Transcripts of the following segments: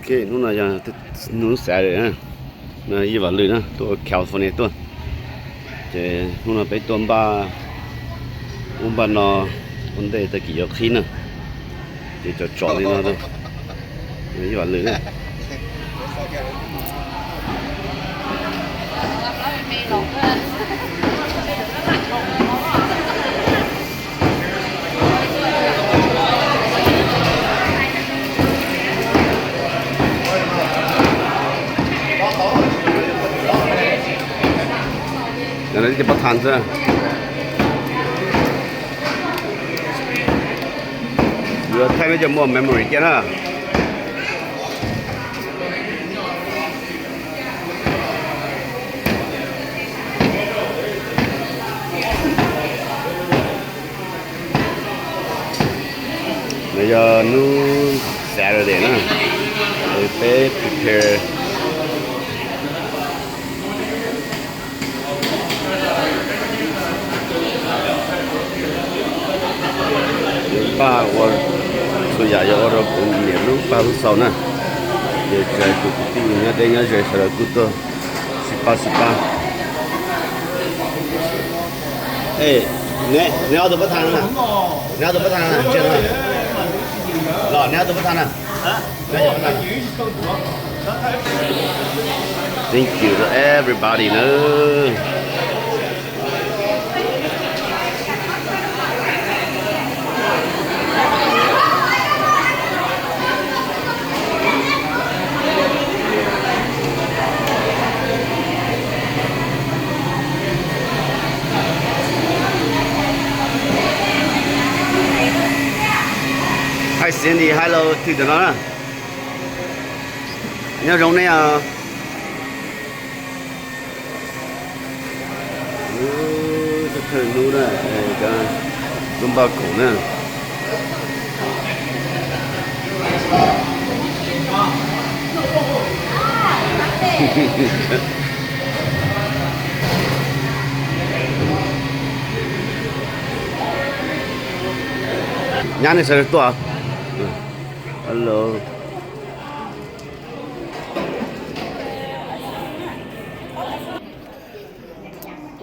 Ok, hnub no yog hnub Saturday na, no Yij Vam Lwm na, tuaj California tuaj. Ces hnub no peb tuaj npaj ub npaj no, ua ntej tag kis yuav qhib na. Ces tsom tsom li no, Yij Vam Lwm na. Cov no cov pab tham xwb. Yuav thaij peb cov muaj memory kiag na. No yog hnub Saturday na, peb prepare lub paj ua, txhua yam yog ua rau kuv niam lub paj lub xaus na. Ces txhua tus kwv tij nyob deb nyob ze sawv daws kuj tuaj sib pab sib pab. Neb ob tug pab tham na, neb ob tug pab tham na, los neb ob tug pab tham na. Thank you to everybody na. Hi Cindy, hello, twg cov no na. Nyob zoo nej os. Thawj hnub na, cov npaj koom na. Nyab nej sawv daws tuaj. Hello.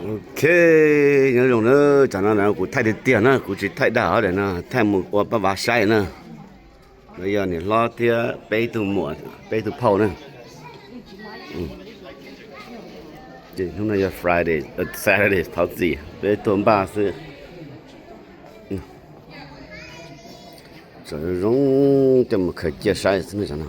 Ok, nyob zoo na, tsam no kuv thaij tiag tiag na, kuv tsis thaij dag os, no thaij mus ua pab vav saib na. No yog niam hlob thiab peb tug muam, peb tug phauj na. Ces hnub no yog Friday, Saturday thov txim, peb tuaj npaj xwb. Tsom zoo zoo coj mus khaws ciaj saib xwb no.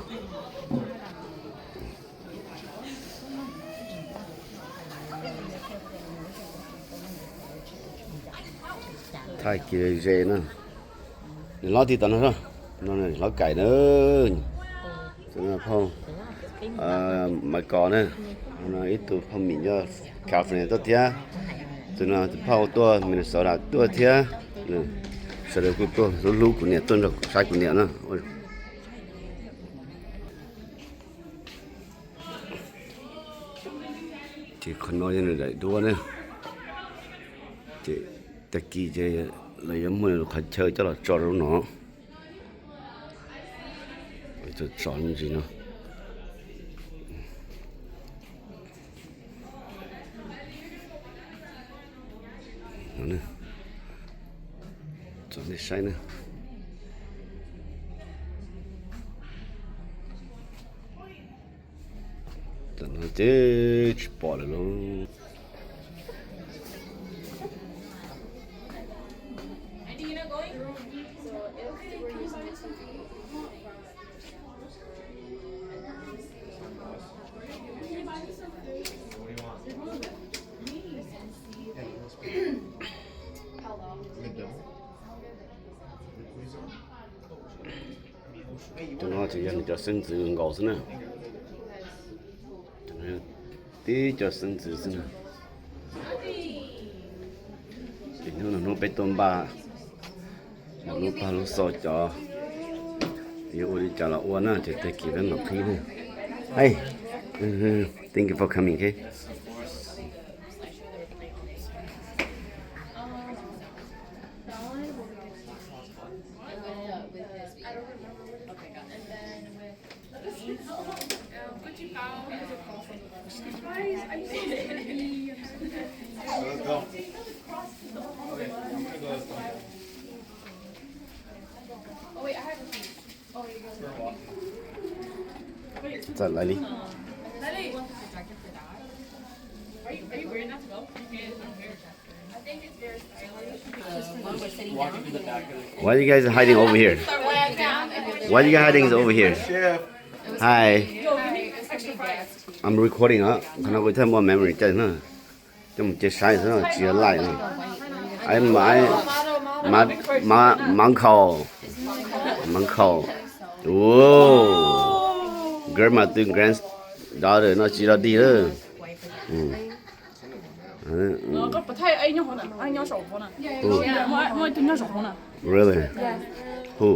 Thaij kiag ze na. Niam hlob tig tom no, no niam hlob Kaim na, phauj Maiv Kos na, ib tug phauj Mim nyob California tuaj thiab, tus no tus phauj tuaj Minnesota tuaj thiab. Sawv daws kuj tuaj hlub hlub kuv niam, tuaj nrog saib kuv niam na. Ces qhov no yog nws daim duab na. Ces tag kis ces lawv yuav muaj qhov chaw coj los tso rau no. Tso me ntsis no. Tsom nej saib na. Tam no ces tsis pom lawm lauj. Tus no ces yog nws cov xeeb ntxwv nkaus xwb na. Tib cov xeeb ntxwv xwb na. Ces hnub no hnub peb tuaj npaj lub paj lub xaus cov yuav ua li cas los ua na, ces tag kis peb mam qhib na. Hey, thank you for coming, okay? Guys, I'm so sleepy. I'm so sleepy. Okay, I'm gonna go this way. Oh wait, I have a piece. Oh, you guys. Txawm lawv li. Lily, are you, are you weird enough to go? You can, I don't care. Why are you guys hiding over here? Why are you guys hiding over here? Hi. I'm recording á, qhov no kuv thiaj muaj memory coj na. Coj mus cia saib xwb no, tsis yog live no. Ai, mangkau, mangkau. Whoa. Grandma to granddaughter no tsis yog dig lawm. Really? Who?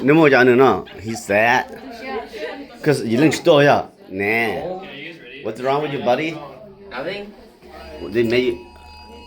Neb muaj cov nws no, he said. Cause yus leej tsis tuaj yog ne. What's wrong with you, buddy? Nothing. They made you.